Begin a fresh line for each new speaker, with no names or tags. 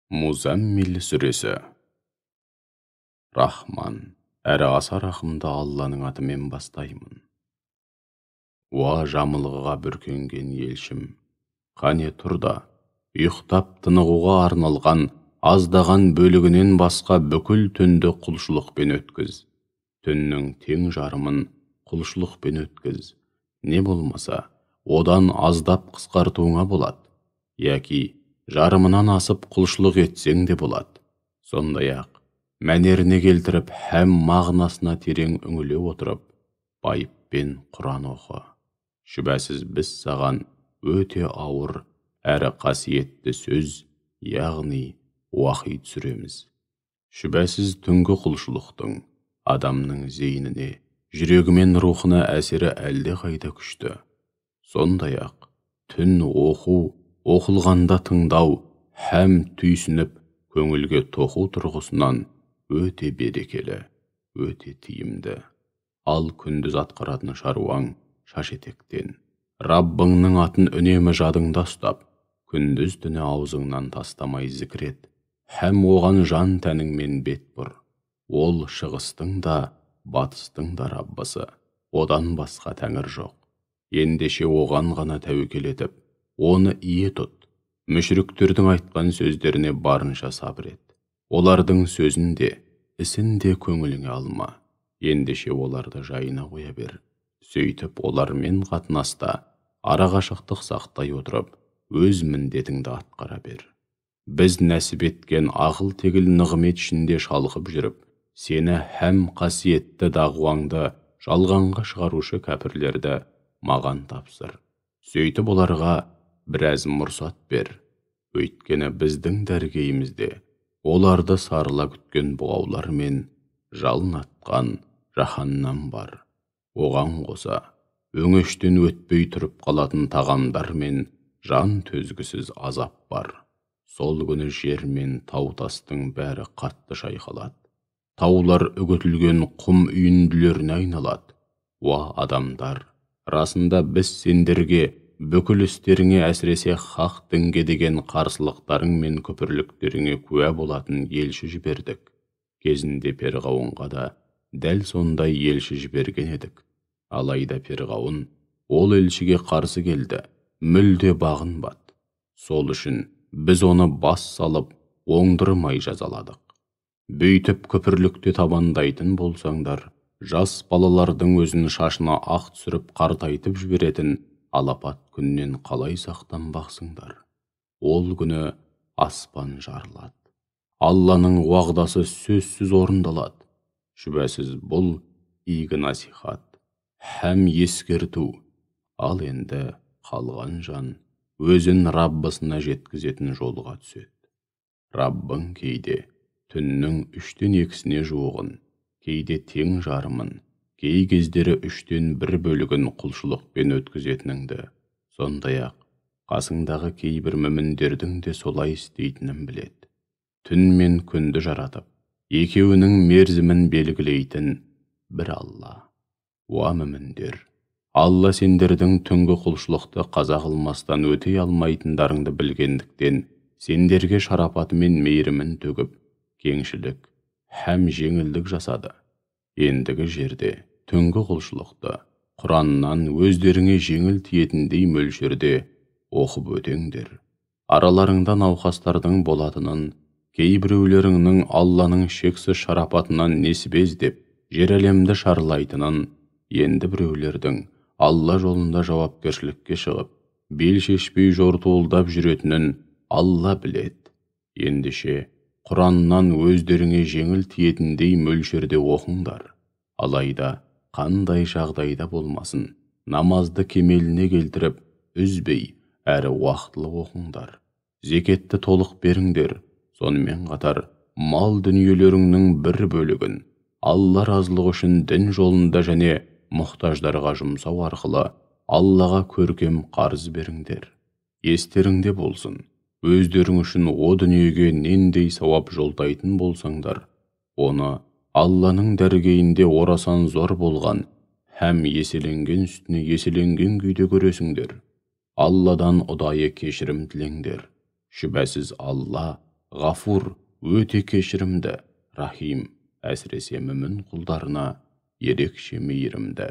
Музаммил сүресі. Рахман, әрі аса рахымды Алланың атымен бастаймын. Уа жамылғыға бүркенген елшім, қане тұр да, ұйықтап тынығуға арналған аздаған бөлігінен басқа бүкіл түнді құлшылықпен өткіз. Түннің тең жарымын құлшылықпен өткіз. Не болмаса, одан аздап қысқартуыңа болады, яки жарымынан асып құлшылық етсең де болады. Сондай-ақ, мәнеріне келтіріп һәм мағынасына терең үңіле отырып, байыппен Құран оқы. Шүбәсіз біз саған өте ауыр әрі қасиетті сөз, яғни уахи түсіреміз. Шүбәсіз түнгі құлшылықтың адамның зейініне, жүрегі мен рухына әсері әлдеқайда күшті. Сондай-ақ, түн оқу, оқылғанда тыңдау һәм түйсініп көңілге тоқу тұрғысынан өте берекелі, өте тиімді. Ал күндіз атқаратын шаруаң шаш етектен. Раббыңның атын үнемі жадыңда ұстап, күндіз түні аузыңнан тастамай зікір ет, һәм оған жан тәніңмен бет бұр. Ол шығыстың да, батыстың да Раббысы, одан басқа тәңір жоқ. Ендеше оған ғана тәуекел етіп, оны ие тұт. Мүшриктердің айтқан сөздеріне барынша сабыр ет. Олардың сөзін де, ісін де көңіліңе алма. Ендеше оларды жайына қоя бер. Сөйтіп олармен қатынаста арақашықтық сақтай отырып, өз міндетіңді атқара бер. Біз нәсіп еткен ағыл-тегіл нығмет ішінде шалқып жүріп, сені һәм қасиетті дағуаңды жалғанға шығарушы кәпірлерді маған тапсыр. Сөйтіп оларға біраз мұрсат бер. Өйткені біздің дәргейімізде оларды сарыла күткен бұғаулар мен жалын атқан жаһаннам бар. Оған қоса, өңештен өтпей тұрып қалатын тағамдар мен жан төзгісіз азап бар. Сол күні жер мен тау-тастың бәрі қатты шайқалады. Таулар үгітілген құм үйінділеріне айналады. Уа адамдар, расында біз сендерге бүкіл істеріңе, әсіресе хақ дінге деген қарсылықтарың мен күпірліктеріңе куә болатын елші жібердік. Кезінде Перғауынға да дәл сондай елші жіберген едік. Алайда Перғауын ол елшіге қарсы келді, мүлде бағынбады. Сол үшін біз оны бас салып, оңдырмай жазаладық. Бүйтіп күпірлікте табандайтын болсаңдар, жас балалардың өзін шашына ақ түсіріп қартайтып жіберетін алапат күннен қалай сақтанбақсыңдар? Ол күні аспан жарылады. Алланың уағдасы сөзсіз орындалады. Шүбәсіз бұл игі насихат һәм ескерту. Ал енді қалған жан өзін Раббысына жеткізетін жолға түседі. Раббың кейде түннің 2/3 жуығын, кейде тең жарымын, кей кездері 1/3 бөлігін құлшылықпен өткізетініңді, сондай-ақ қасыңдағы кейбір мүміндердің де солай істейтінін біледі. Түн мен күнді жаратып, екеуінің мерзімін белгілейтін бір Алла. Уа мүміндер, Алла сендердің түнгі құлшылықты қаза қылмастан өтей алмайтындарыңды білгендіктен, сендерге шарапаты мен мейірімін төгіп, кеңшілік һәм жеңілдік жасады. Ендігі жерде түнгі құлшылықты Құраннан өздеріңе жеңіл тиетіндей мөлшерде оқып өтеңдер. Араларыңда науқастардың болатынын, кейбіреулеріңнің Алланың шексіз шарапатынан несібе іздеп, жер әлемді шарлайтынын, енді біреулердің Алла жолында жауапкершілікке шығып, бел шешпей жортуылдап жүретінін Алла біледі. Ендеше Құраннан өздеріңе жеңіл тиетіндей мөлшерде оқыңдар. Алайда қандай жағдайда болмасын, намазды кемеліне келтіріп, үзбей, әрі уақытылы оқыңдар. Зекетті толық беріңдер. Сонымен қатар, мал дүниелеріңнің бір бөлігін Алла разылығы үшін дін жолында және мұқтаждарға жұмсау арқылы Аллаға көркем қарыз беріңдер. Естеріңде болсын, өздерің үшін о дүниеге нендей сауап жолдайтын болсаңдар, оны Алланың дәргейінде орасан зор болған һәм еселенген үстіне еселенген күйде көресіңдер. Алладан ұдайы кешірім тілеңдер. Шүбәсіз Алла Ғафур, өте кешірімді, Рахим, әсіресе мүмін құлдарына ерекше мейірімді.